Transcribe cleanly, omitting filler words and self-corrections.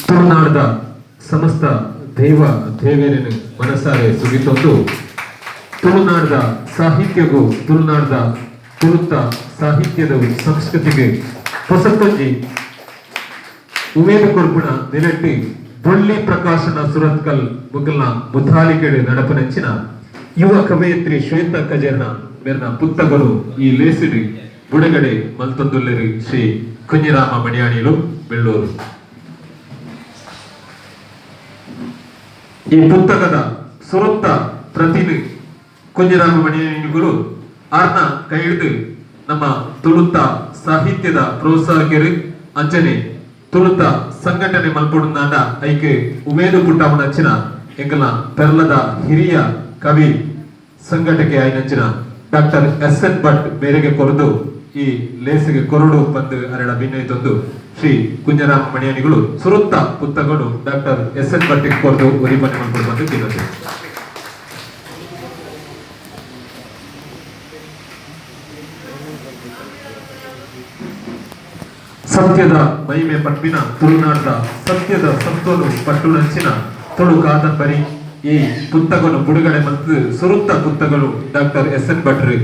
ತುಳುನಾಡದ ಸಮಸ್ತ ದೇವ ದೇವೆರೆನ್ ಮನಸಾರೆ ಸುಗಿತೊಂದು, ತುಳುನಾಡದ ಸಾಹಿತ್ಯಗೂ ತುಳುನಾಡದ ತುಳುತ್ತ ಸಾಹಿತ್ಯದ ಸಂಸ್ಕೃತಿಗೆ ಹೊಸತೊಂಜಿ ಉಮೇದು ಕೊರ್ಪುಣ ನಿಲೆಟ್ಟಿ ಬೊಳ್ಳಿ ಪ್ರಕಾಶನ ಸುರತ್ಕಲ್ ಮುಗಲ್ನ ಮುತಾಲಿಕೆಡ್ ನಡಪನಂಚಿನ ಯುವ ಕವಯತ್ರಿ ಶ್ವೇತಾ ಕಜೇರ್ನ ಮೇರ್ನ ಪುಸ್ತಕಗಳು ಈ ಲೇಸಿಡ್ ಬುಡಗಡೆ ಮಲ್ತೊಂದುಲ್ಲೆರ್ ಶ್ರೀ ಕುഞ്ഞിರಾಮ ಮಣಿಯಾಣಿಲು, ಬೆಳ್ಳೂರು. ಈ ಪುಸ್ತಕದ ಸುರುತ್ತ ಪ್ರತಿನಿ ಕುഞ്ഞಿರಾಮ ಮಣಿಯಾಣಿಗಳು ಆರ್ನ ಕೈ ಹಿಡಿದು ನಮ್ಮ ತುಳುತ್ತ ಸಾಹಿತ್ಯದ ಪ್ರೋತ್ಸಾಹಕರು ಅಂಚನೆ ತುಳುತ್ತ ಸಂಘಟನೆ ಮಲ್ಪೊಡುಂದಾಂಡ ಐಕ್ ಉಮೇದು ಪುಟ್ಟವನಂಚಿನ ಎಂಕಲ್ನ ಪೆರ್ಲದ ಹಿರಿಯ ಕವಿ ಸಂಘಟಕೆ ಆಯಿನಂಚಿನ ಡಾಕ್ಟರ್ ಎಸ್ ಎನ್ ಭಟ್ ಮೇರೆಗೆ ಕೊರದು ಈ ಲೇಸಿಗೆ ಕೊರಡು ಬಂದು ಅರೆಡ ಭಿನ್ನಯಿತೊಂದು ಶ್ರೀ ಕುಂಜರಾಮ ಮಣಿಯಾಣಿಗಳು ಸುರುತ್ತ ಪುಸ್ತಕಗಳು ಡಾಕ್ಟರ್ ಎಸ್ ಎನ್ ಭಟ್ ಕೊರದು ಉದಿಪನೆ ಮಲ್ಪೊಡು ಬಂದು ತಿನ್ನದು. ಸತ್ಯದ ಮಹಿಮೆ ಪಟ್ಪಿನ ತುಳುನಾಡದ ಸತ್ಯದ ಸತ್ವನು ಪಟ್ಟುನಂಚಿನ ತುಳು ಕಾದಂಬರಿ ಈ ಪುಸ್ತಕನು ಬಿಡುಗಡೆ ಮತ್ತು ಸುರುತ್ತ ಪುಸ್ತಕಗಳು ಡಾಕ್ಟರ್ ಎಸ್ ಎನ್ ಭಟ್ರು.